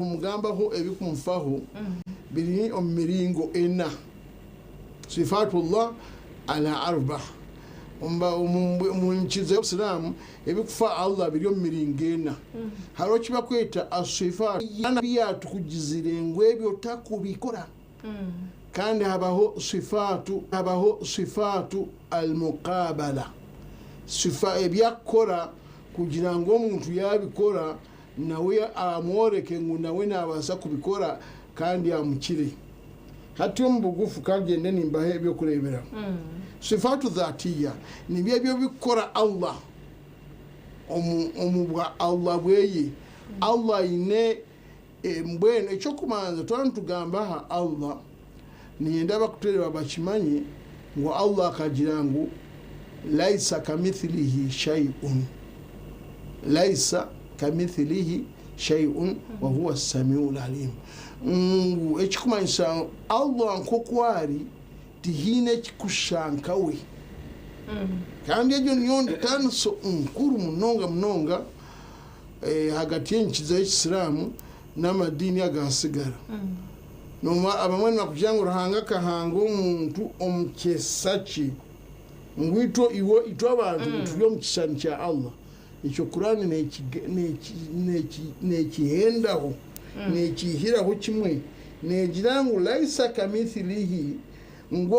Kumugambaho ebikumufaho biri omu miringo ena, Sifatullah ala arba, Omu nyikiriza y'obusiraamu ebikufa Allah biri omu miringo ena. Hariho ekibakweta Asifat ebi ngu ebyo otakubikora. Kandi habaho sifatu habaho sifatu al-muqabala, sifa ebyakukora kugira ngu omuntu yabikora nawe amworeke ngu nawe nabaasa kubikora kandi amukire. Hati omu bugufu kangyende nimbaha ebyokureberaho. Sifatu dhatiya nibyo ebyo ebikukora Allah omu bwa Allah bweye. Allah aine mbwenu ekyokubanza twaba nitugamba aha Allah niinyenda abakutureeba bakimanye ngu Allah akagira ngu laisa kamithilihi shay'un, laisa kamithilihi shay'un wahuwa samiul alim, ngu ekikumanyisa ngu Allah nk'oku ari tihaine ekikushusha nkawe. Kandi egyo niyo ntaniso nkuru munonga munonga ahagati y'enyikiriza y'ekisiraamu n'amadiini agaatsigara. Abamwe nibakugira ngu Ruhanga akahanga omuntu omu kyesa kye, ngu itwe abantu turi omu kishushani kya Allah. Ekyo Kur'ane nekihendaho, nekihiraho kimwe, negira ngu laisa kamithilihi, ngu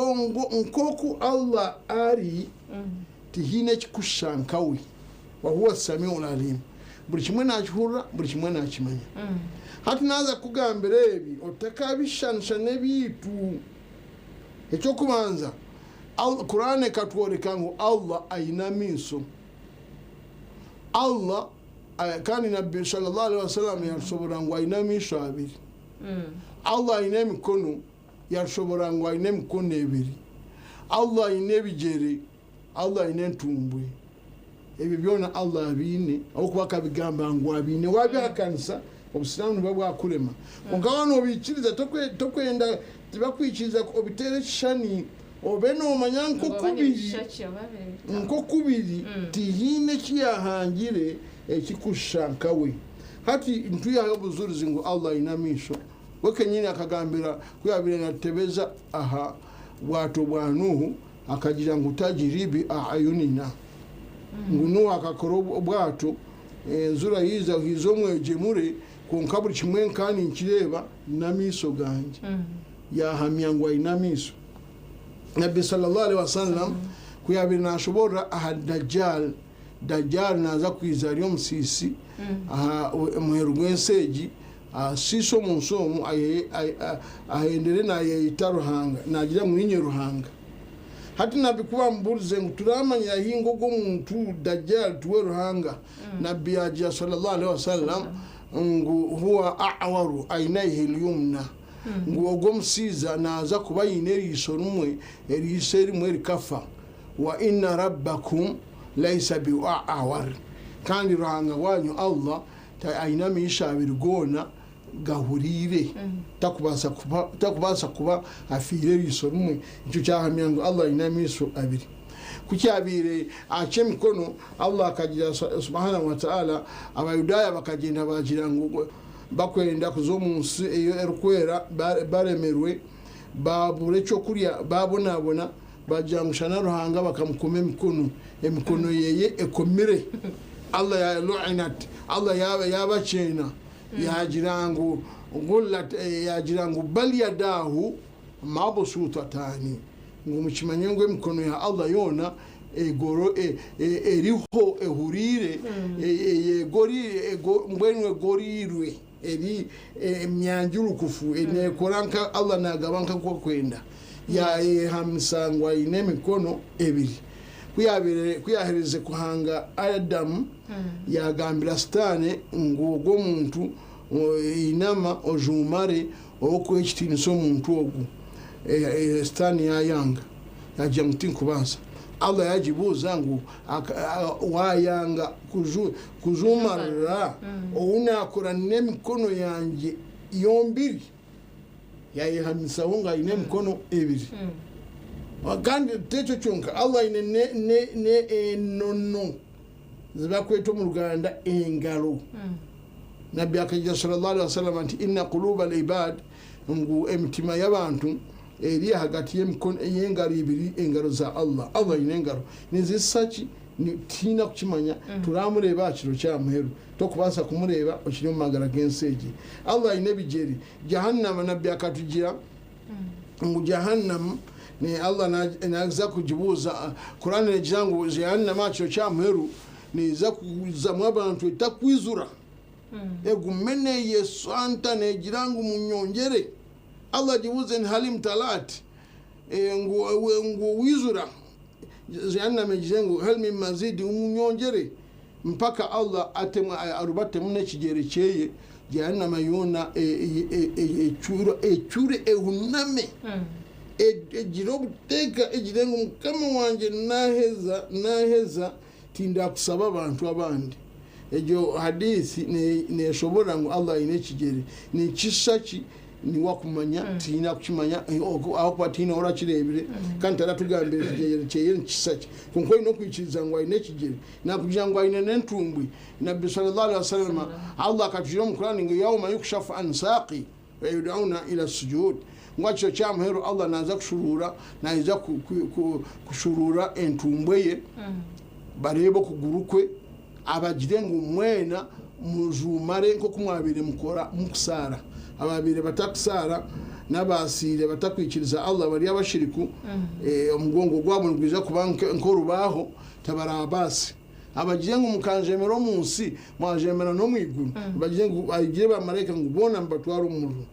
nk'oku Allah ari, tihaine ekikushusha nkawe. Wahuwa samiul aliim, buri kimwe naakihurira, buri kimwe naakimanya. Hati naaza kukugambira ebi, otakabishushanisa n'ebyaitu. Eky'okubanza, Kur'ane ekatworeka ngu Allah aine amaiso. Allah, kandi Nabbi sallallahu alaihi wasallam yatushoborora ngu aine amaisho abiri. Allah aine emikono, yatushoborora ngu aine emikono ebiri. Allah aine ebigyere, Allah aine entumbwe. Ebyo byona Allah abiine ahabw'okuba akabigamba ngu abiine. Waabihakanisa, Obusiraamu nibuba bwakurema. Kwonka waaba nobiikiriza, tokwenda, tibakwikiriza obiteere ekishushani, obe noomanya nk'oku biri, nk'oku biri, tihaine eki yaahangire ekirikushusha nkawe. Hati nitwihayo obujurizi ngu Allah aine amaisho. We kenyini akagambira ku yaabaire naatebeza aha bwato bwa Nuhu, Akagira ngu tajiri bi a'ayunina, ngu Nuhu akakora obwato, enjura yaija haija omwegyemure, kwonka buri kimwe nkaba ninkireeba n'amaisho gangye. Yaahamya ngu aine amaisho. Nabbi sallallahu alaihi wasallam ku yaabaire naashoboorora aha Dajjal, Dajjal naaza kwija ari omusiisi aha muheru gw'ensi egi, asiise omu nsi omu, ahendere naayeyeta Ruhanga, naagira ngu niinye Ruhanga. Hati Nabbi ku baamubuurize ngu turamanyira hi ngu ogwo muntu, Dajjal, tiwe Ruhanga? Nabbi yaagira sallallahu alaihi wasallam ngu huwa a'waru ainaihi lyumna, ngu ogwo omushaija naaza kuba aine eriisho rimwe, eriisho erimwe rikafa, wa inna rabbakum laisa bi a'war, kandi Ruhanga waanyu Allah aine amaisho abiri goona gahuriire, takubaasa kuba afiire eriisho rimwe. Ekyo kyahamya ngu Allah aine amaisho abiri. Ku kyabaire aha ky'emikono, Allah akagira subhanahu wa ta'ala, Abayudaaya bakagyenda baagira ngu bakwenda kuza omunsi eyo erikwera baremerwe, baabura ekyokurya, baabonabona, Baagira ngu shana Ruhanga bakamukoma emikono, emikono yeye ekomire. Allah ya lu'inat, Allah yaabakyeena, yaagira ngu ghullat, yaagira ngu bal yadaahu mabsuutataani, ngu mukimanye ngu emikono ya Allah yoona egoro, eriho ehuriire, eyegoriire, mbwenu egoriirwe, eri emyanjurukufu, neekora nka Allah naagaba nk'oku akwenda. Yaayehamisa ngu aine emikono ebiri. Ku yaabaire ku yaaherize kuhanga Adamu, yaagambira Sitaane ngu ogwo muntu inama ojuumare orikuha ekitiinisa omuntu ogu. Sitaane yaayanga, yaagira ngu tinkubaasa. Allah yaagibuuza ngu waayanga kujuumarira ou naakora n'emikono yangye yombiri? Yayehamisaho ngu aine emikono ebiri. Kandi tekyo kyonka, Allah aine ne enono zibakweta omu Ruganda engaro. Nabbi akagira sallallahu alaihi wasallam nti inna quluba al-ibad, ngu emitima y'abantu eri ahagati y'emikono y'engaro ibiri, engaro za Allah. Allah aine engaro nizisa ki? Tihaine kukimanya. Turamureeba aha kiro kya muheru, tokubaasa kumureeba okiri omu magara g'ensi egi. Allah aine ebigyere. Jahannama, Nabbi akatugira ngu Jahannam ni Allah naza kugibuuza. Kurani negira ngu Jahannama aha kiro kya muheru neeza kuzamu abantu etakwizura, egume neyeswanta negira ngu munyongyere. Allah agibuuze ni hal imtalat, ngu wizura. Jahannama egire ngu hal min mazidi, munyongyere, mpaka Allah atemu arubatemu n'ekigyere kyeye, Jahannama yoona ecure, ehuname, egire obuteeka, egire ngu Mukama wangye, naheza, naheza, tindakusaba abantu abandi. Egyo hadithi neshobora ngu Allah aine ekigyere nikisa ki? Niwakumanya, tiina kukimanya, ahakuba tiine orakireebire, kandi taratugambira ekigyere kyeye nikisa ki. Konka oine okwikiriza ngu aine ekigyere, nakugira ngu aine n'entumbwi. Nabbi sallallahu alaihi wasallam, Allah akatugira omu Kurani ngu yauma yukshafu an saqi wa yudauna ila sujud, ngu akiro kya muheru Allah naza kushuruura, naija kushuruura entumbwe ye, bareebe okuguru kwe, abagire ngu mwena mujumare nk'oku mwabaire mukora mukusaara. Ababaire batakusaara n'abasiire batakwikiriza Allah, bari abashiriku, omugongo gwabo nigwija kuba nk'orubaho, tabarabaasi. Abagire ngu mukanjemera omu nsi, mwajemera n'omu iguru. Bagire ngu, agire bamalayika ngu boona mubatware omumuriro.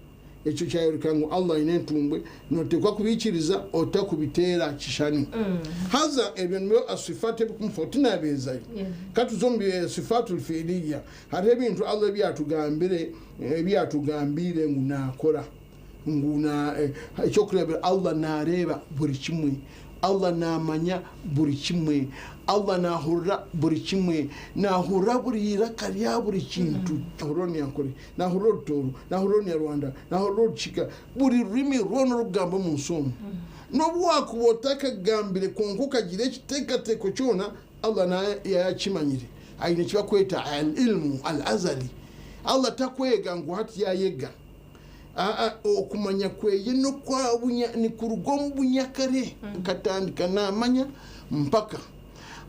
Ekyo kyayoreka ngu Allah aine entumbwe, notekwa kubikiriza otakubiteera kishani. Haza ebyo nibyo asifatu ebikumufa tinabeezayo. Katuze omu sifatu fiiliya. Hariho ebintu Allah ebyatugambire, ebyatugambire ngu nakora, ngu ekyokureebera, Allah nareeba buri kimwe, Allah namanya buri kimwe, Allah nahurira buri kimwe, nahurira buri iraka rya buri kintu. Nahurira Orunyankore, nahurira Orutooro, nahurira Orunyarwanda, nahurira Orukiga, buri rurimi rwona orukugamba omu nsi omu. N'obu wakuba otakagambire, kwonka okagira ekiteekateeko kyona, Allah yakimanyire. Aine ekibakweta al ilmu al azali. Allah takwega ngu hati yayega. Okumanya kweye nikuruga omu bunyakare, nkatandika namanya mpaka.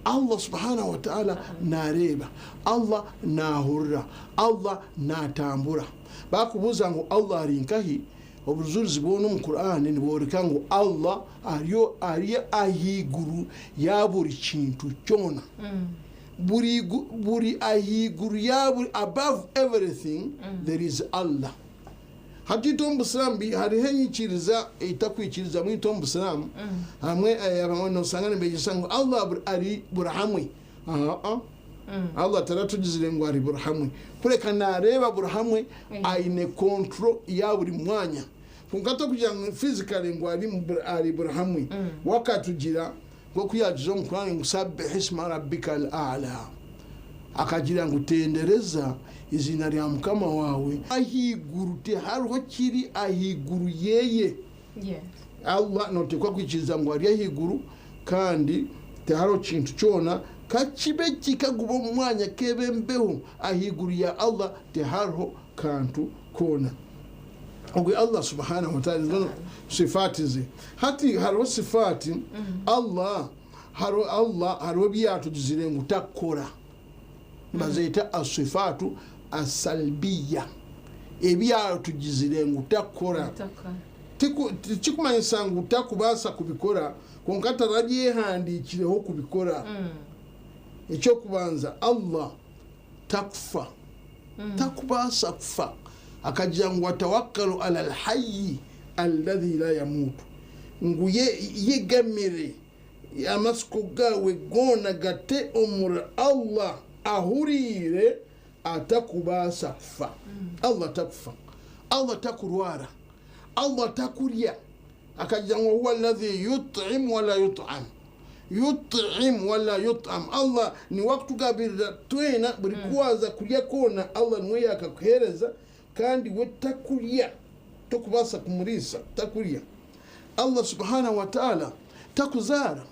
Allah subhanahu wa ta'ala nareeba, Allah nahurira, Allah natambura. Bakubuuza ngu Allah ari nkahi? Obujurizi bwona omu Kurani nibworeka ngu Allah ari ahaiguru ya buri kintu kyona. Buri ahaiguru ya buri, above everything there is Allah. Hati itwe omu Busiraamu hariho enyikiriza etakwikiriza mwitwe omu Busiraamu. Hamwe abamwe nosanga nibegyesa ngu Allah ari buri hamwe. Allah taratugizire ngu ari buri hamwe, kureka nareeba buri hamwe, aine control ya buri mwanya. Konka tokugira ngu physically ngu ari buri hamwe. Wakatugira nkoku yagize omu Kurani ngu sabbih isma rabbika al a'la, akagira ngu tendereza izina rya Mukama wawe. Ahaiguru tihariho kiri ahaiguru yeye. Allah notekwa kwikiriza ngu ari ahaiguru, kandi tihariho kintu kyona, kakibe kikaguba omu mwanya kebembeho, ahaiguru ya Allah tihariho kantu koona. Ogwe Allah subhanahu wa ta'ala, sifati ze. Hati hariho sifati Allah, hariho Allah, hariho ebyatugizire ngu takora, bazeeta asifatu asalbiya, ebyatugizire ngu takora. Tikikumanyisa ngu takubaasa kubikora, konka tarabyehandiikireho kubikora. Ekyokubanza, Allah takufa, takubaasa kufa. Akagira ngu watawakkalu ala alhayyi alladhi la yamutu, ngu yegamire amasiko gawe goona gate omuri Allah ahuriire atakubaasa kufa. Allah takufa, Allah takurwara, Allah takurya. Akagira ngu huwa alladhi yut'im wala yut'am, yut'im wala yut'am. Allah niwe akutugabirira twena buri kuwaza kurya koona, Allah niwe yakakuhereza, kandi we takurya, tokubaasa kumuriisa, takurya. Allah subhanahu wa ta'ala takuzaara.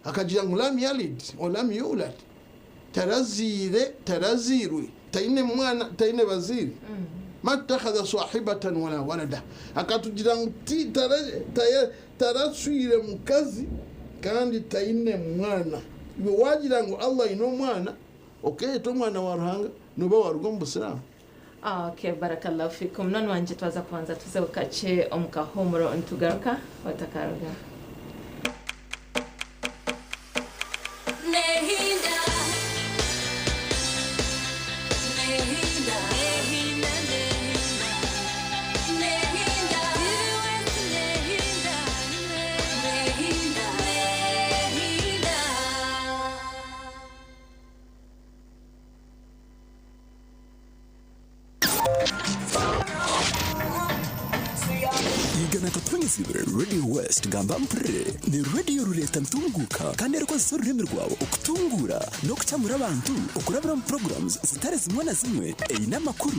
Akagira ngu lam yalid wa lam yulad, taraziire, taraziirwe, Taine mwana, taine bazaire. Mattakhadha swahibatan wala walada. Akatugira ngu ti taraswire mukazi kandi taine mwana. Iwe wagira ngu Allah aine omwana, okeeyeta omwana wa Ruhanga, nooba waaruga omu Busiraamu. Okay, barakallahu fikum. None wangye twaza kubanza tuzeho kakye omu kahuumuro nitugaruka otakaruga. Igana Katonyezibwe Radio West gamba mpurire ni radio rureta ntunguka kandi erikozesa orurimi rwawe okutunguura n'okukyamura abantu okurabira omu programs zitari zimwe na zimwe eine amakuru,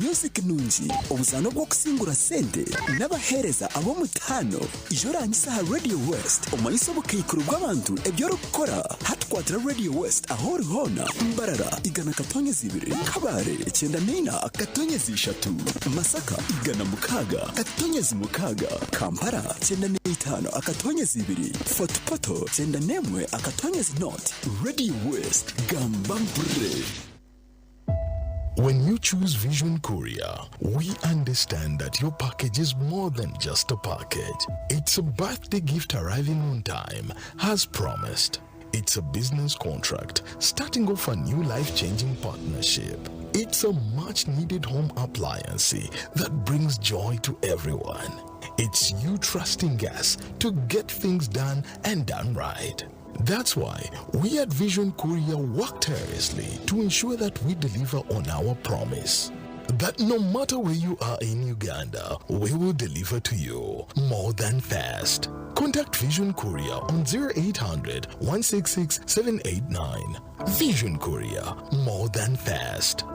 music nungi, obuzaano bw'okusingura sente n'abaheereza ab'omutaano. Ija orangise aha Radio West omanyise obukaikuru bw'abantu ebi orikukora. Hati kwatira Radio West ahu ori hoona, Mbarara, 102.2, Kabale, 94.3, Masaka, 106.6, Kampala, 95.2, Fort Portal, 91.0. Radio West, gamba mpurire. When you choose Vision Courier, we understand that your package is more than just a package. It's a birthday gift arriving on time, as promised. It's a business contract starting off a new life-changing partnership. It's a much-needed home appliance that brings joy to everyone. It's you trusting us to get things done and done right. That's why we at Vision Courier work tirelessly to ensure that we deliver on our promise. That no matter where you are in Uganda, we will deliver to you more than fast. Contact Vision Courier on 0800 166 789. Vision Courier, more than fast.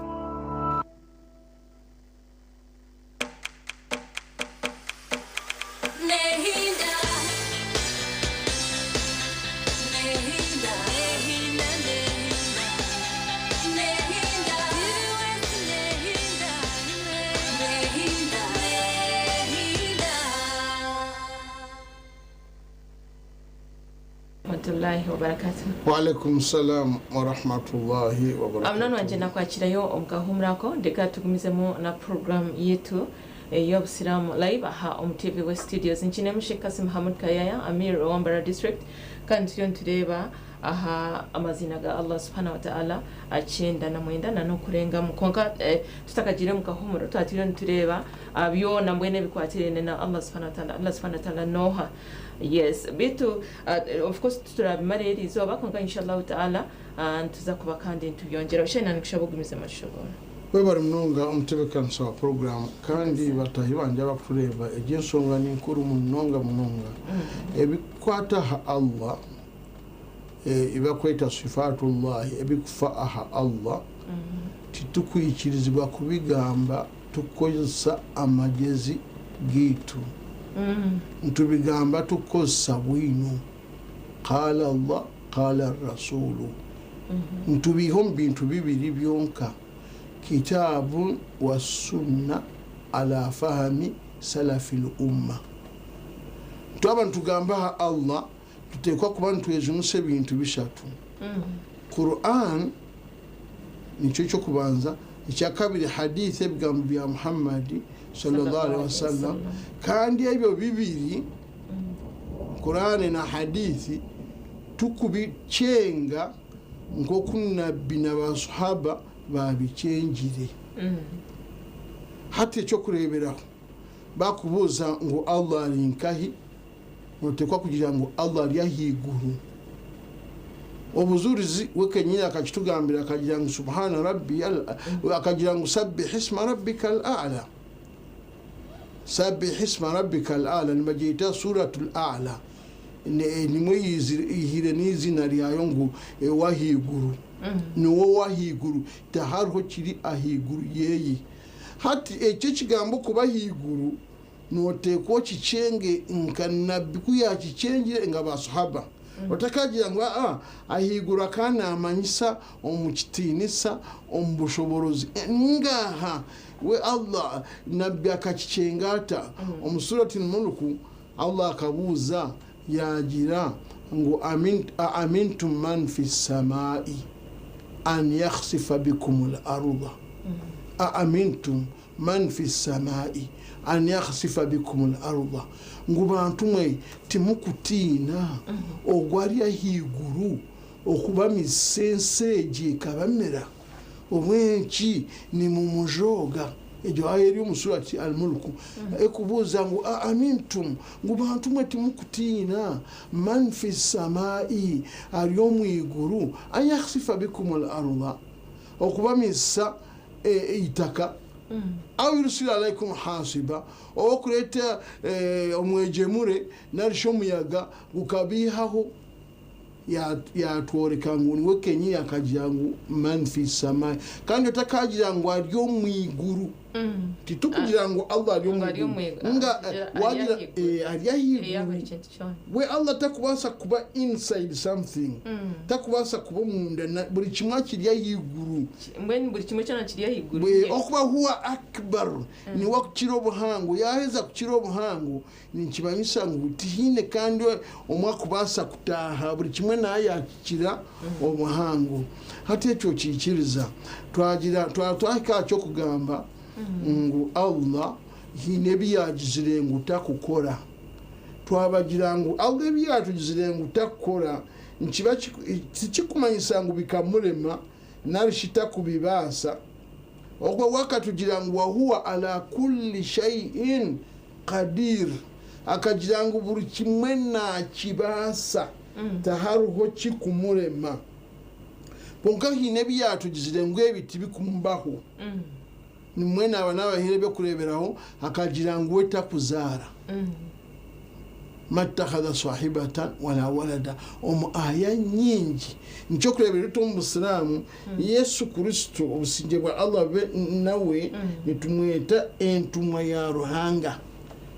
Rahmatullahi wabarakatuh. Waalaikum salam wa rahmatullahi wa barakatuh. Munoni wangye nakwakirayo omu kahuumuro ako ndeka tugumizemu na program yitu ey'obusiraamu live aha omu TV West Studios. Nkinemu Sheikh Kasim Hamud Kayaya, Amir owa Mbarara District, kandi turiyo nitureeba aha amaziina ga Allah subhanahu wa ta'ala 99 na n'okurengamu. Kwonka tutakagiire omu kahuumuro twaba turiyo nitureeba byona mbwenu ebikwatiraine na Allah subhanahu wa ta'ala. Allah subhanahu wa ta'ala n'oha? Yes, beitu of course titurabimara eri izooba kwonka inshallah ta'ala nituza kuba kandi nitubyongyeraho. Sheikh nanikushaba ogumizemu otushoboorore. Webare munonga omutebekanisa wa puroguramu kandi bataahi bangye abakutureeba egi enshonga ni nkuru munonga munonga. Ebikukwata aha Allah ebibakweta sifaatullahi ebikufa aha Allah titukwikirizibwa kubigamba tukukozesa amagyezi gaitu. Nitubigamba tukukozesa bwino. Qaala Allah, qaala Rasulu. Nitubiiha omu bintu bibiri byonka. Kitabu wa sunna ala fahami salafil umma. Twaba nitugamba aha Allah tuteekwa kuba nitwejunisa ebintu bishatu. Quran nikyo ekyokubanza, ekyakabiri hadith ebigambo bya Muhammad sallallahu alaihi wasallam, kandi ebyo bibiri Quran na hadithi tukubichenga nk'oku nabbi na basahaba babichengire. Hati ekyokureeberaho bakubuuza ngu Allah ari nkahi, noteekwa kugira ngu Allah ari ahaiguru. Obuzurizi we kenyini akakitugambira akagira ngu subhana rabbi, akagira ngu sabbih isma rabbika al-a'la. Sabbih isma rabbika al-a'la nibagyeta suratul a'la. Nimwe yihire n'izina ryayo ngu wahaiguru. Niwe wahaiguru, tihariho kiri ahaiguru yeye. Hati ekyo ekigambo kuba ahaiguru noteekwa okikyenge nka nabbi ku yakikyengire nga basahaba. Otakagira ngu aa ahaiguru akaba namanyisa omu kitiinisa, omu bushoborozi. Ngaaha, we Allah Nabbi akakikyenga ata? Omu Surati Al-Mulku Allah akabuuza yaagira ngu aamintum man fi ssamai an yakhsifa bikum al-ardha aamintum man fi ssamai an yakhsifa bikum al-ardha ngu bantu mwe timukutiina ogwo ari ahaiguru okubamisa ensi egi ekabamira obwenki nimumujooga. Egyo aya eri omu Surati Al-Mulku ekubuuza ngu aamintum ngu bantu mwe timukutiina man fi ssamai ari omu iguru an yakhsifa bikum al-ardha okubamisa eitaka au yursila alaikum hasiba okureeta omwegyemure narishi omuyaga gukabiihaho. Yatworeka ngu niwe kenyini akagira ngu man fi samai kandi otakagira ngu ari omu iguru. Titukugira ngu Allah ari Ngu ari omu omu iguru. iguru. Nga Ari wagira ahaiguru. ari ahaiguru. Eya buri kintu kyona. We Allah takubaasa kuba inside something, takubaasa kuba omunda buri kimwe kiri ahaiguru. Mbwenu buri kimwe kyona kiri ahaiguru. Okuba huwa akbar niwe akukira obuhango. Yaheza kukira obuhango nikimanyisa ngu tihaine kandi omwe akubaasa kutaaha buri kimwe naye yakikira obuhango. Hati ekyo kiikiriza twagira twahika aha ky'okugamba ngu Allah haine ebi yagizire ngu takukora. Twabagira ngu Allah ebi yatugizire ngu takukora nikiba tikikumanyisa ngu bikamurema narishi takubibaasa. Okwo wakatugira ngu wahuwa ala kulli shay'in qadir, akagira ngu buri kimwe nakibaasa, tahariho kikumurema. Kwonka haine ebi yatugizire ngu ebi tibikumubaho. Nimwe naaba nabahaire ebyokureeberaho akagira ngu we takuzaara. Mattakhadha sahibatan wala walada omu aya nyingi. Nikyo kureebera omu Busiraamu Yesu Kristo obusingye bwa Allah bube nawe nitumweta entumwa ya Ruhanga.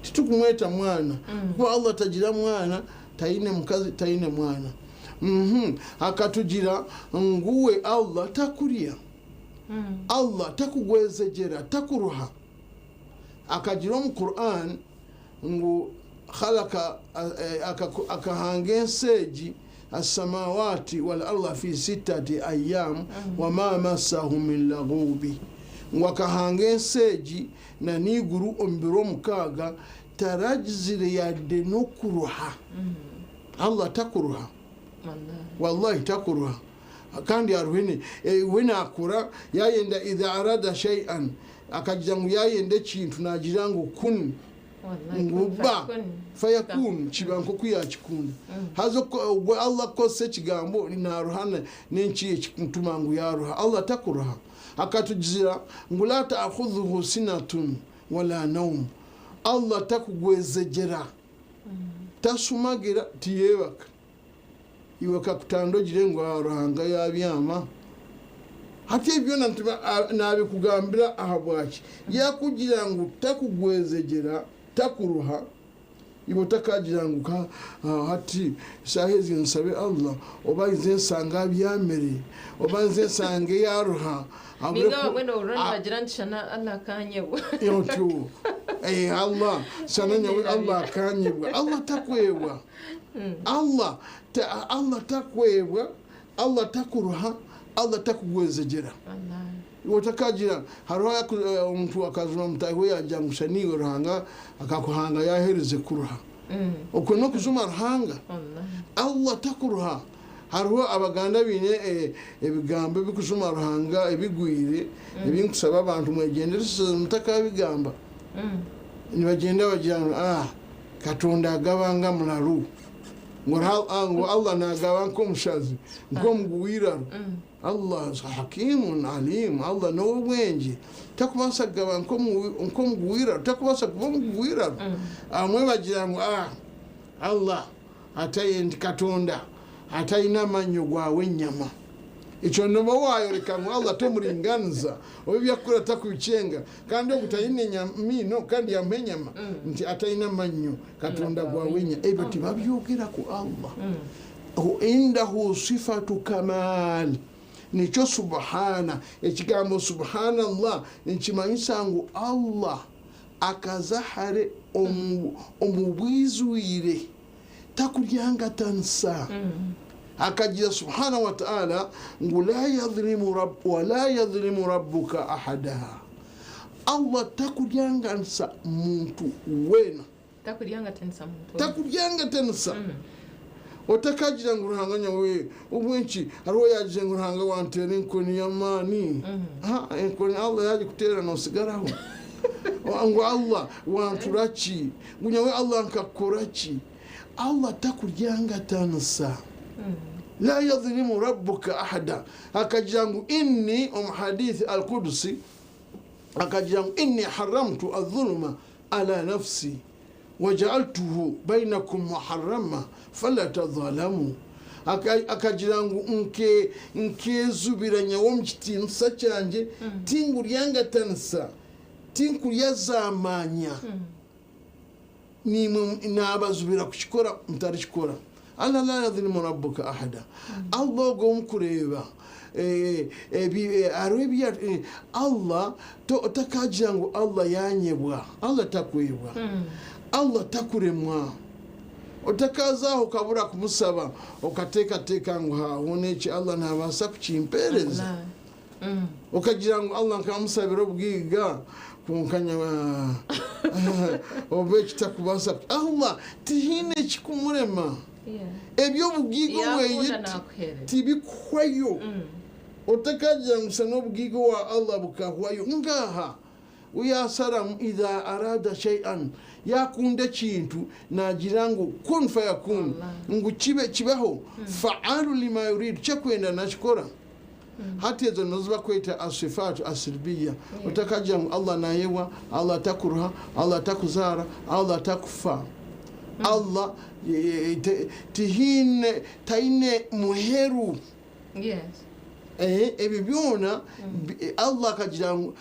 Titukumweta mwana kuba Allah tagira mwana, taine mukazi, taine mwana. Akatugira ngu we Allah takurya, Allah takugwezegyera, takuruha. Akagira omu Quran ngu khalaka akahanga ensi egi assamawati wal arda fi sittati ayyam wama massahu min laghubi, ngu akahanga ensi egi na n'iguru omu biro 6 taragizire yadde n'okuruha. Allah takuruha, wallahi takuruha. Kandi aruhene we nakura yayenda idha arada shay'an akagira ngu yayenda ekintu nagira ngu kun ngu ba fayakun kiba nkoku yakikunda. Haza ogwo Allah akose ekigambo naruhana n'enki ekikutuma ngu yaruha. Allah takuruha. Akatugira ngu la ta'khudhuhu sinatun wala nawm, Allah takugwezegyera, tasumagira, tiyebaka. Iwe kakutanda ogire ngu Ruhanga yabyama. Hati ebyo nabikugambira ahabwaki yakugira ngu takugwezegyera, takuruha. Iwe otakagira ngu hati saaha ezi nsabe Allah oba nze nsanga abyamire oba nze nsange yaruha. Ninga bamwe nohurira nibagira nti shana Allah akanyebwa. Otyo Allah shana nyawe Allah akanyebwa. Allah takwebwa, Allah Allah takwebwa, Allah takuruha, Allah takugwezegyera. Otakagira hariho omuntu akazuma mutahi we yagira ngu shana iwe Ruhanga akakuhanga yahereze kuruha. Okwo n'okuzuma Ruhanga. Allah takuruha. Hariho Abaganda baine ebigambo ebikuzuma Ruhanga ebigwire ebinkusaba abantu mwegyenderese mutakabigamba. Nibagyenda bagira ngu Katonda agabanga muraru, ngu Allah nagaba nk'omushazi nk'omuguwiraro. Allah hakimun alim, Allah n'owobwengye takubaasa kugaba nk'omuguwiraro, takubaasa kuba omuguwiraro. Abamwe bagira ngu Allah nti Katonda atalina amannyo gwawe ennyama. Ekyo noba wayoreka ngu Allah tomuringaniza oba ebyakukora takubikyenga kandi ogu talina miino kandi yamuha enyama nti atalina mannyo Katonda gwawe ennyama. Ebyo tibabyogera ku Allah. Indahu sifatu kamal. Nikyo subhana, ekigambo subhanallah nikimanyisa ngu Allah akaza hare omu bwijwire, takuryangatanisa. Akagira subhana wa ta'ala ngu la yadhlimu rabb wa la yadhlimu rabbuka ahada. Allah takuryanganisa muntu wena. Takuryangatanisa muntu. Takuryangatanisa. Otakagira ngu Ruhanga nyawe obwenki hariho yagize ngu Ruhanga wantera enkoni y'amaani. Ha, enkoni Allah yagikuteera nosigaraho. Ngu Allah wantura ki, ngu nyawe Allah nkakora ki. Allah takuryangatanisa. La yadhlimu rabbuka ahada. Akagira ngu inni omu hadithi al-Qudusi, akagira ngu inni haramtu adh-dhulma ala nafsi wajaaltuhu bainakum muharrama fala tadhalamu. Akagira ngu nkezubiranya wo mukitiinisa kyangye, tinguryangatanisa, tinkuryazamanya, nimwe nabazubira kukikora mutarikikora. Allah la yadhlimu rabbuka ahada. Allah ogwo omukureeba, Allah takagira ngu Allah yanyebwa. Allah takwebwa. Allah takuremwa. Otakazaho okabura kumusaba, okateekateeka ngu haho neki Allah nabaasa kukimpeereza. Okagira ngu Allah nkamusabira obwiga kunkanya oba ekitakubaasa. Allah tihiine ekikumurema. Eby'obugiigo bweye tibikuhwayo. Otakagira ngu n'obugiigo wa Allah bukahwayo. Ngaha uyasara idha arada shay'an, yakunda ekintu nagira ngu kun fayakun, ngu kibe kibaho, fa'alu lima yuridu, kyekwenda nakikora. Hati ezo nizo bakweta asifatu asilbiya. Otakagira ngu Allah nayewa, Allah takuruha, Allah takuzaara, Allah takufa. Allah tihine taine muheru. Ebyo byona Allah akagira ngu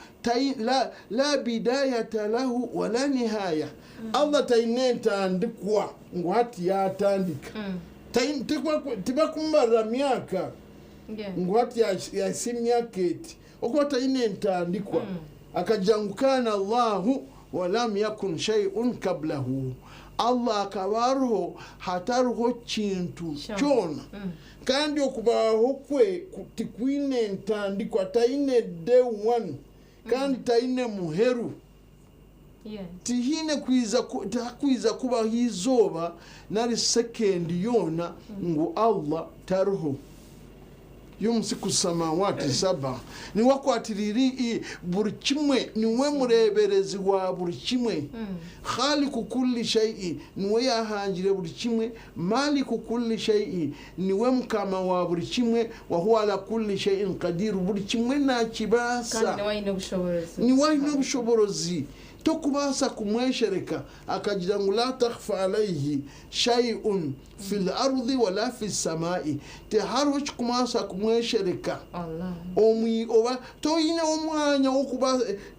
la bidayata lahu wala nihaya. Allah taine ntandikwa ngu hati yatandika. Tibakumarira myaka ngu hati yasi myaka eti, okuba taine ntandikwa. Akagira ngu kana Allahu walam yakun shay'un kablahu. Allah akaba ariho hatariho kintu kyona. Kandi okubaho kwe tikwine ntandikwa, taine day one, kandi taine muheru. Tihine kwiza kubaho izooba nari sekendi yoona ngu Allah tariho. Yumsiku samawati saba, niwe akwatirira buri kimwe, niwe mureberezi wa buri kimwe. Khaliku kulli shay'i, niwe yahangire buri kimwe. Maliku kulli shay'i, niwe mukama wa buri kimwe. Wa huwa ala kulli shay'in qadir, buri kimwe nakibaasa, niwe aine obushoborozi. Tokubaasa kumweshereka. Akagira ngu la takhfa alayhi shay'un fil ardi wala fi samai, tehariho kikubaasa kumweshereka. Oba toine omwanya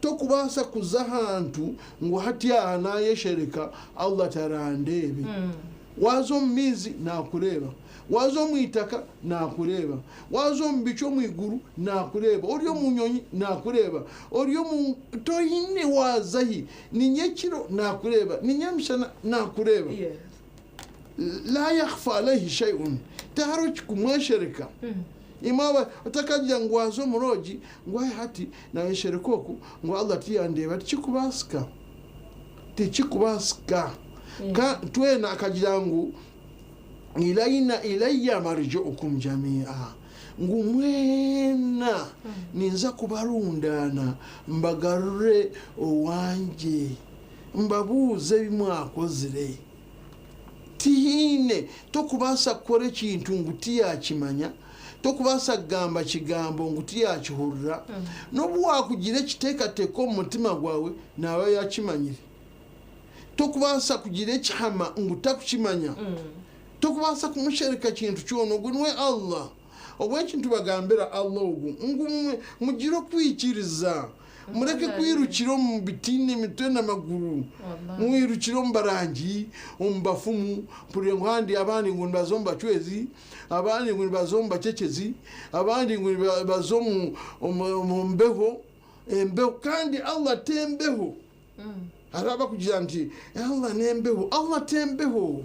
tokubaasa kuza ahantu ngu hati aha nayeshereka Allah tarandeebe. Waza omu maizi nakureeba, waza omu itaka nakureeba, waza omu bicu omu iguru nakureeba, ori omu nyonyi nakureeba, ori omu toine wazahi, ni nyekiro nakureeba, ni nyamishana nakureeba. La yakhfa alayhi shay'un, tehariho kikumweshereka. Imaba otakagira ngu waza omurogi ngu hati nayeshereka oku ngu Allah tiyandeeba, tikikubaasika, tikikubaasika. Twena akagira ngu ilaina ilayya marji'ukum jami'a, ngu mwena ninza kubarundana mbagarure owanje, mbabuuze ebimwakozire. Tihine tokubaasa kukora ekintu ngu tiyakimanya, tokubaasa kugamba kigambo ngu tiyakihurira. N'obu wakugira ekiteekateeko omu mutima gwawe naaba yakimanyire. Tokubaasa kugira ekihama ngu takukimanya. Tokubaasa kumushereka kintu kyona, ogu niwe Allah. Obwekintu bagambira Allah ogu ngu mugire okwikiriza. Mureke kwirukira omu bitiine emitwe n'amaguru. Mwirukire omu barangi, omu bafumu, mpurire ngu handi abandi ngu nibaza omu bacwezi, abandi ngu nibaza omu bacekyezi, abandi ngu nibaza omu mbeho, embeho kandi Allah tembeho. Hariho abakugira nti Allah n'embeho, Allah tembeho.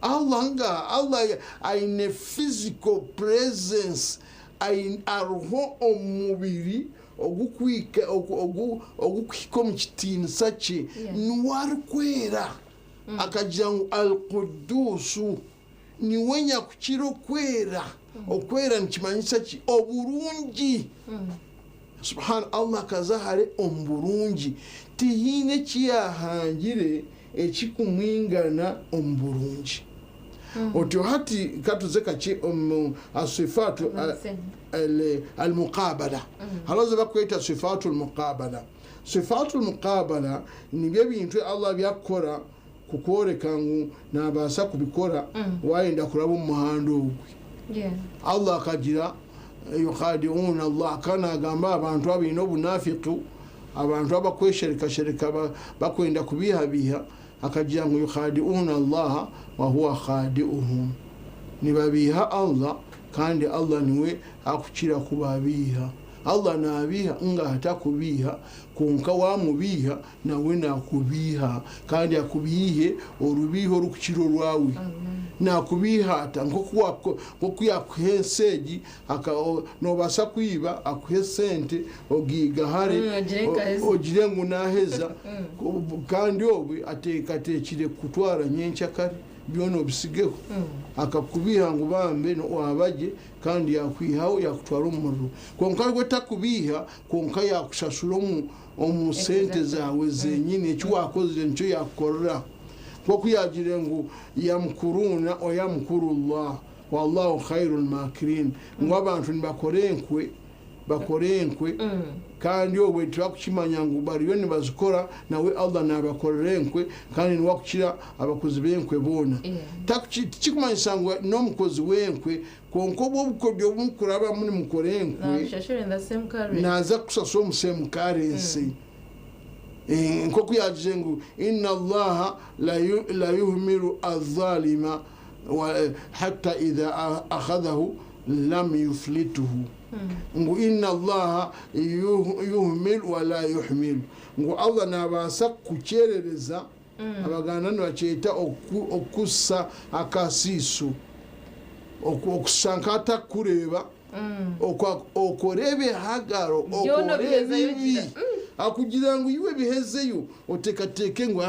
Allah nga Allah aine physical presence, ariho omu mubiri ogukuhika omu kitiinisa kye, niwe arikwera. Akagira ngu Al-Qudusu, niwe nyakukira okwera. Okwera nikimanyisa ki? Oburungi. Subhana Allah akaza hare omu burungi. Tihaine eki yaahangire ekikumwingana omu burungi. Otyo hati katuze kakye omu asifatu almuqabala. Hariho ezi barikweta sifatu almuqabala. Sifatu almuqabala nibyo ebintu Allah ebi arikukora kukworeka ngu nabaasa kubikora wayenda kuraba omu muhanda ogwe. Allah akagira yukhadi'una Allah, kandi nagamba abantu abaine obunafiqu, abantu abakwesherekashereka bakwenda kubihabiha, akagira ngu yukhadi'una Allaha wa huwa khadi'uhum, nibabiha Allah kandi Allah niwe akukira kubabiha. Allah nabiha nga atakubiha, konka wamubiha nawe nakubiha, kandi akubihe orubiho orukukira orwawe. Nakubiha ata? Nkoku yakuha ensi egi, nobaasa kwiba akuhe sente ogigahare, ogire ogire ngu naheza, kandi obwe ateekateekire kutwara nyenkyakare byona obisigeho. Akakubiha ngu bambe wabagye, kandi yakwihaho yakutwara omu muriro. Konka we takubiha, konka yakushashura omu sente zawe zenyini. Eki wakozire nikyo yakukorera. Nkoku yagire ngu yamkuruna wa yamkuru llah wallahu khairu lmakirin, ngu abantu nibakora enkwe, bakora enkwe, kandi obwe tibakukimanya ngu bariyo nibazikora, nawe Allah nabakorera enkwe, kandi niwe akukira abakozi b'enkwe boona. Tikikumanyisa ngu n'omukozi w'enkwe, konka obwo obukodyo bumukurabamu nimukora enkwe, Nakushashura in the same currency. Naza kusasura omu same currency. Nkoku yagize ngu inna Allaha la yuhmilu azalima hatta idha akhadhahu lam yuflituhu, ngu inna Allaha yuhmil wala yuhmil, ngu Allah nabaasa kukyerereza. Abaganda nibakyeta okussa akasiiso, okussa nk'atakureeba, okore ebihagaro, Byona okore obihezeyo. Ebibi akugira ngu iwe bihezeyo, oteekateeke ngu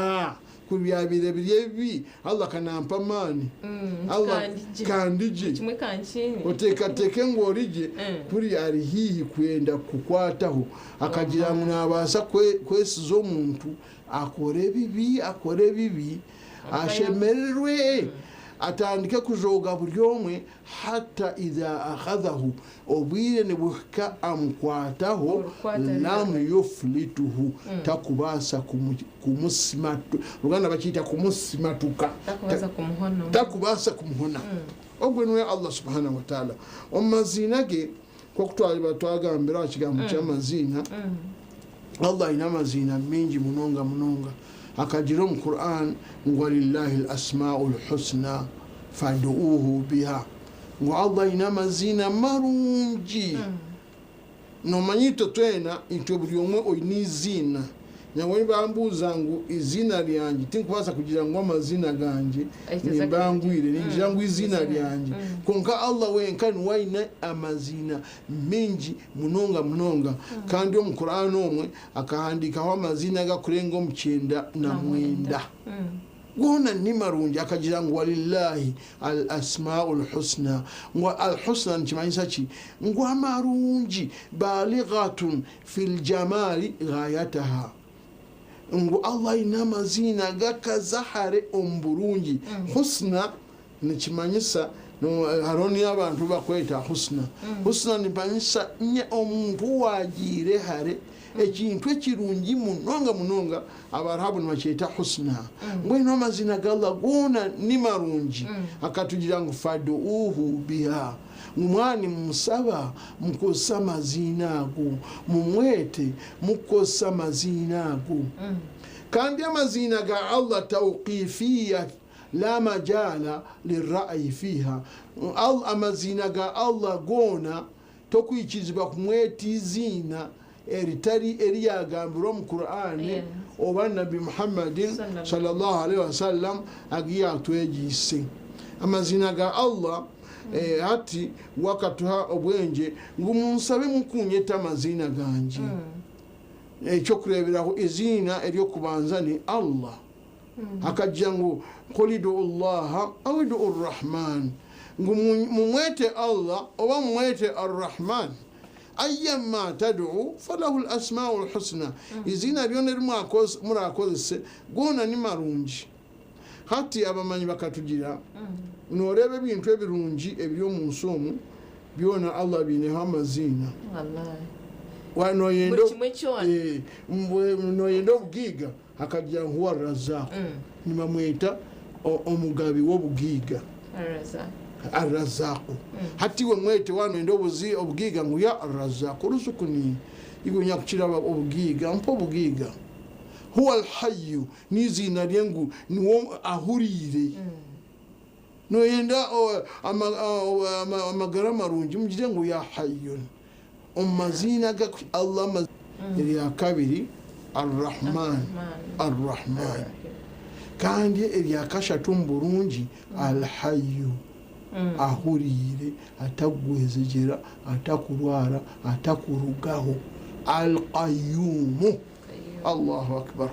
ku byabire biri ebibi Allah kanampa amaani, Allah Kandigye. Kandigye. Kimwe kankini. Oteekateeke ngu origye, kuri ari haihi kwenda kukwataho, akagira ngu nabaasa kwesiza omuntu akore ebibi, akore ebibi, ashemererwe, atandike kujoga buri omwe, hata idha akhadhahu, obwire nibuhika amukwataho, Orukwata lam yuflituhu, takubaasa kumusimatu, Luganda bakiyita kumusimatuka. Takubaasa kumuhona. Takubaasa kumuhona. Ogwe niwe Allah subhanahu wataala. Omu maziina ge, nkoku twaliba twagambira aha kigambo ky'amaziina, Allah ayina amaziina mingi munonga munonga. Akagira omu Quran ngu walillahi lasmau lhusna faduuhu biha, ngu Allah ayina amaziina marungi. Nomanya itwe twena, itwe buri omwe oine iziina. Nyawe bambuuza ngu izina ryangye, tinkubaasa kugira ngu amazina gangye nimbangwire, ningira ngu izina ryangye. Konka Allah wenka niwe aine amazina mingi munonga munonga, kandi omu Quran omwe akahandikaho amazina gakurenga omu 99, goona ni marungi. Akagira ngu walillahi al asmau lhusna, ngu alhusna nikimanyisa ki? Ngu amarungi, balighatun fi ljamali ghayataha, ngu Allah ayina amazina gakazahare omu burungi. Husna nikimanyisa hariho niyo abantu bakweta husna. Husna nimanyisa nye omuntu wagiire hare. Ekintu ekirungi munonga munonga Abarabu nibakyeta husna. Mbwenu amazina ga Allah goona ni marungi. Akatugira ngu faduuhu biha, ngu mwaba nimumusaba mukozese amaziina ago, mumwete mukukozesa amaziina ago. Kandi amaziina ga Allah tauqifiya la majaala lira'yi fiiha, amaziina ga Allah goona Tokwikirizibwa kumweta eiziina eritari eri yaagambirwe omu Kur'ane oba Nabbi Muhammad, Sallallahu Alaihi Wasallam, agu yaatwegyeise. Amaziina ga Allah hati we akatuha obwengye ngu munsabe mukunyeta amaziina gangye. Eky'okureeberaho, eiziina ery'okubanza ni Allah. Akagira ngu, Qul idu'u Llaha aw idu'u Rrahman, ngu mumwete Allah oba mumwete Arrahman, Ayyan ma tad'u falahu l-asma'u l-husna, eiziina ryona eri murakozese goona ni marungi. Hati abamanyi bakatugira, noreeba ebintu ebirungi ebiri omunsi omu, byona Allah abiineho amaziina. Noyenda obugaiga? Akagira ngu huwa Arrazaaq, nibamweta omugabi w'obugaiga. Arrazaaq. Hati iwe mwete waaba noyenda obugaiga ngu ya Arrazaaq, ruzukuni, iwe nyakukira obugaiga, mpa obugaiga. Huwa Alhayyu, n'eiziina rye ngu niwe ahuriire. Noyenda amagara marungi, mugire ngu ya Hayyun. Omu maziina ga Allah erya kabiri Ar-Rahman, Ar-Rahman. Kandi erya kashatu omu burungi Al-Hayyu, ahuriire, atakugwezegyera, atakurwara, atakurugaho. Al-Qayyumu. Allahu Akbar.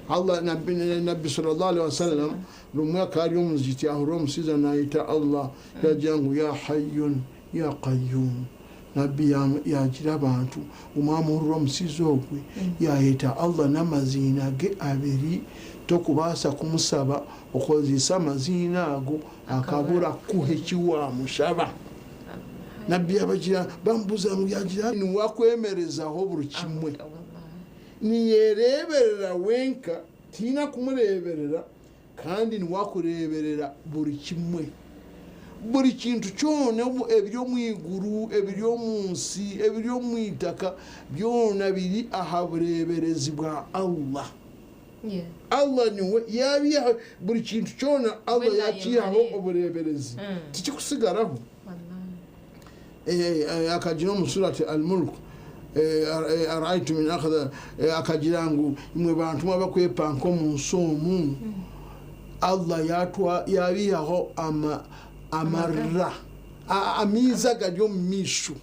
Allah Nabbi sallallahu alaihi wasallam rumwe akaba ari omu muzigiti yahurira omushaija nayeta Allah yagira ngu ya Hayyun ya Qayyum. Nabbi yaagira abantu ngu mwamuhurira omutsizi ogwe yaayeta Allah n'amaziina ge abiri, tokubaasa kumusaba okozeise amaziina ago akabura kukuha eki waamushaba. Nabbi yaabagira bamubuuza ngu yaagira ati, Niwe akwemerezaho buri kimwe. Niyereeberera wenka, tihaine akumureeberera. Kandi niwe akureeberera buri kimwe. Buri kintu kyona ebiri omu iguru, ebiri omu nsi, ebiri omu itaka, byona biri aha bureeberezi bwa Allah. Allah niwe yaabiihaho, buri kintu kyona Allah yaakiihaho obureeberezi, tikikusigaraho. Akagira omu Surat Al-Mulk, Ara'aytum in akhadha, akagira ngu imwe bantu mwe abakwepanka omu nsi omu, Allah yaabiihaho amarira, amaizi agari omu maisho.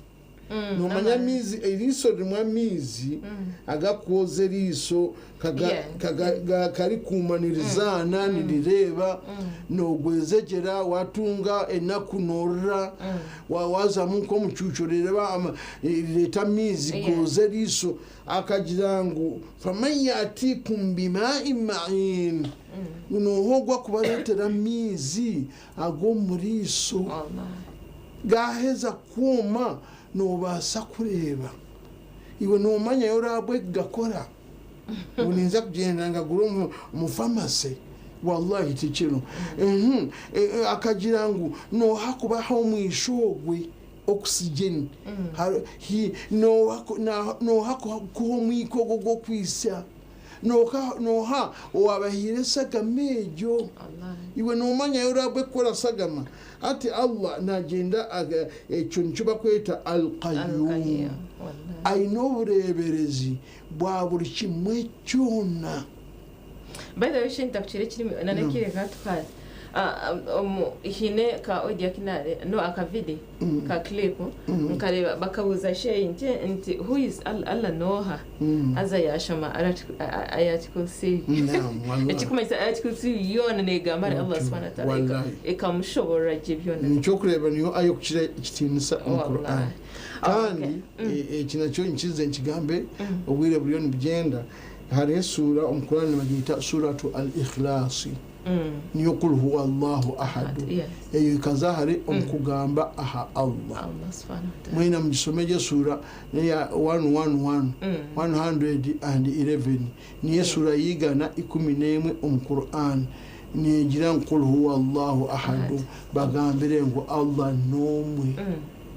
Noomanya amaizi, eriiso ririmu amaizi agakwoza eriiso karikuuma nirizaana nirireeba, noogwezegyera waatunga enaku noorira, waazamu nk'omucuucu rireeba rireeta amaizi gooza eriiso. Akagira ngu faman yatiikum bimaa'in ma'iin, ngu nooha ogwo akubareetera amaizi ag'omu riiso gaaheza kwoma noobaasa kureeba. Iwe noomanya ahi oraabwe kugakora ngu ninza kugyenda ngagure omu famase? Wallahi tikiriho. Akagira ngu nooha kubaha omwisho ogwe, oxygen, nooha kukuha omwika ogwo ogw'okwitsya? Nooha owaabahaire eshagama egyo? Iwe noomanya oraabe kukora shagama? Hati Allah naagyenda ekyo nikyo barikweta Al-Qayyum. Aine obureeberezi bwa buri kimwe kyona. By the way shi ntakukire ekirimi na n'ekire ka tukazi omu hiine ka audio aku nareeba no aka video ka clip nkareeba bakabuuza sheyi nti nti who is Allah Allah nooha haza yashoma ayat kursi Naam, wallahi. Ekikumanyisa ayat kursi yoona negamba ahari Allah subhana wa ta'ala Wallahi. Ekamushoborora gye byona. Nikyo orikureeba niyo aya okukira ekitiinisa omu Wallahi. Qur'an. Kandi eki nakyo nkize nkigambe obwire buriyo nibugyenda. Hariho esuura omu Kur'ani nibagyeta Suratu Al-Ikhlasi. Niyo kul huwa Allahu ahadu. Yes. Eyo ikaza ahari omu kugamba aha Allah. Allah subhanahu wa ta'ala. Mwena mugisome egyo esuura neya 111, 111, niyo esuura y'igana 11 omu Quran, negira ngu kul huwa Allahu ahadu, Ahad. Bagambire ngu Allah n'omwe.